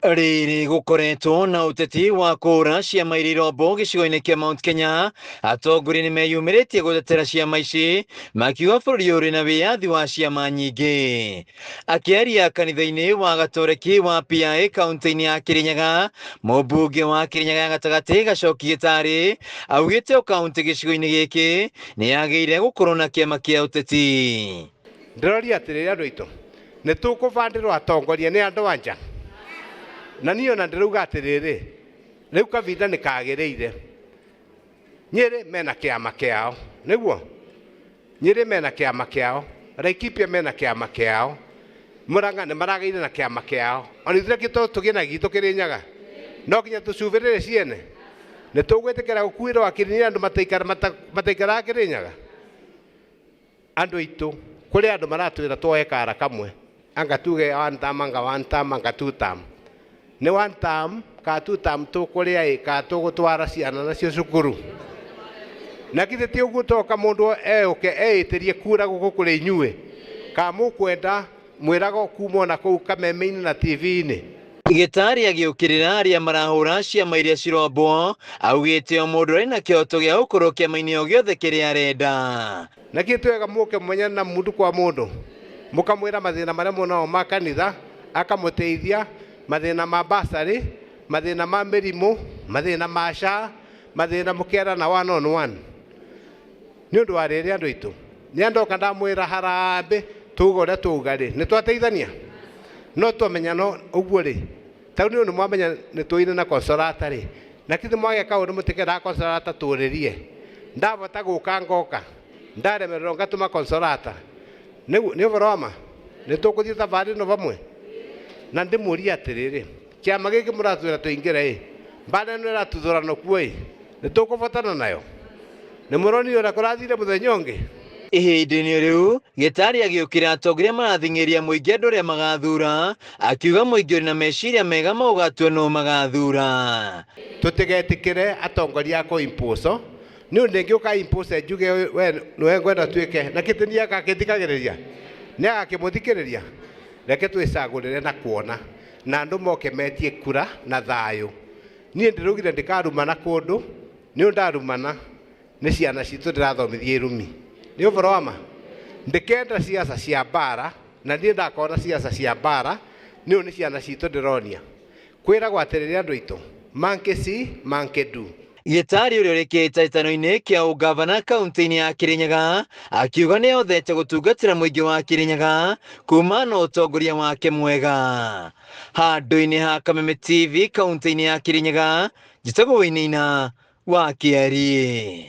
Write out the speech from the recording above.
Rĩrĩ gũkoretwo na ũteti wa kũũra ciama iria irombo gĩcigo-inĩ kĩa Mount Kenya, atongoria nĩ meyumĩrĩtie gũtetera ciama ici makiuga bũrũri ũrĩ na wĩyathi wa ciama nyingĩ. Akĩaria kanitha-inĩ wa Gatoreki wa PIA kaunti-inĩ ya Kirinyaga, mũmbunge wa Kirinyaga ya gatagatĩ Gacoki Gĩtarĩ augĩte o kaunti gĩcigo-inĩ gĩkĩ nĩ yagĩrĩire gũkorwo na kĩama kĩa ũteti. Ndĩroria atĩrĩrĩ andũ aitũ, nĩ tũkũbandĩrwo atongoria nĩ andũ anja? Na niĩ ona ndĩrauga atĩrĩrĩ, rĩu kavinda nĩ kagĩrĩire. Nyĩrĩ mena kĩama kĩao, nĩguo? Nyĩrĩ mena kĩama kĩao, Laikipia mena kĩama kĩao, Murang'a nĩ maragĩire na kĩama kĩao. Ona ithuĩ reke to tũgĩe na gitũ Kĩrĩnyaga. No nginya tũcubĩrĩre ciene? Nĩ tũgwĩtĩkĩra gũkuĩrwo akiri nĩ andũ mataikaraga Kĩrĩnyaga? Andũ aitũ, kũrĩ andũ maratwĩra tuoe kara kamwe, anga tuge one term, anga one term, anga two term. Nĩ one term ka two term tũkũrĩa ĩ ka tũgũtwara ciana nacio cukuru? Na githĩ ti ũguo toka mũndũ eũke eĩtĩrie kura gũkũ kũrĩ inyuĩ? Ka mũkwenda mwĩrago kuma ona kũu kameme-inĩ na TV-inĩ? Gĩtarĩ agĩũkĩrĩra arĩa marahũra ciama iria cirombwo, augĩte o mũndũ arĩ na kĩhoto gĩa gũkorwo kĩama-inĩ o gĩothe kĩrĩa arenda. Na kĩ ti wega mũke mũmenyane na mũndũ kwa mũndũ, mũkamwĩra mathĩna marĩa mũnao ma kanitha, akamũteithia, mathĩna ma bursary, mathĩna ma mĩrimũ, mathĩna ma SHA, mathĩna mũkerana one on one. Nĩ ũndũ wa rĩrĩ andũ aitũ, nĩ ndoka ndamwĩra harambĩ tuga ũrĩa tuga rĩ, nĩ twateithania? No twamenya no ũguo rĩ, tau nĩ ũndũ mwamenya nĩ tũire na Consolata rĩ, na kithĩ mwageka ũndũ mũtikendaga Consolata tũrĩrie? Ndavota gũka ngoka, ndaremererwo ngatũma Consolata. Nĩ ũhoro wa ma? Nĩ tũkũthiĩ thabarĩ ĩno vamwe? Na ndĩmũrie atĩrĩrĩ, kĩama gĩkĩ mũratwĩra tũingĩre ĩ, mbara ĩno ĩratuthũrana kuo ĩ, nĩ tũkũbotana nayo? Nĩ mũronire ũrĩa kũrathire mũthenya ũngĩ? Ihinda-inĩ rĩu, Gĩtarĩ agĩũkĩra atongoria marathing'ĩrĩria mũingĩ andũ arĩa magathura, akiuga mũingĩ ũrĩ na meciria mega ma ũgatua nũ magathura. Tũtigetĩkĩre atongoria a kũ-impose, nĩ ũndũ ndĩngĩũka impose njuge we nĩwe ngwenda tuĩke, na kĩtĩ niĩ agakĩthikagĩrĩria? Nĩ agakĩmũthikĩrĩria? Reke twĩcagũrĩre na kuona, na andũ moke metie kura na thayũ. Niĩ ndĩraugire ndikarumana kũndũ, nĩ ũndũ ndarumana nĩ ciana citũ ndĩrathomithia irumi. Nĩ ũhoro wa ma? Ndikenda ciaca cia mbara, na niĩ ndakona ciaca cia mbara, nĩ ũndũ nĩ ciana citũ ndĩronia. Kwĩragwo atĩrĩrĩ andũ aitũ, monkey see, monkey do. Gĩtarĩ ũrĩa ũrĩ kĩhĩtahĩtano-inĩ kĩa ũngavana kaunti-inĩ ya Kirinyaga akiuga nĩ ahotete gũtungatĩra mũingĩ wa Kirinyaga kuma na ũtongoria wake mwega. Handũ-inĩ ha Kameme TV kaunti-inĩ ya Kirinyaga, njĩtagwo Wainaina wa Kĩariĩ.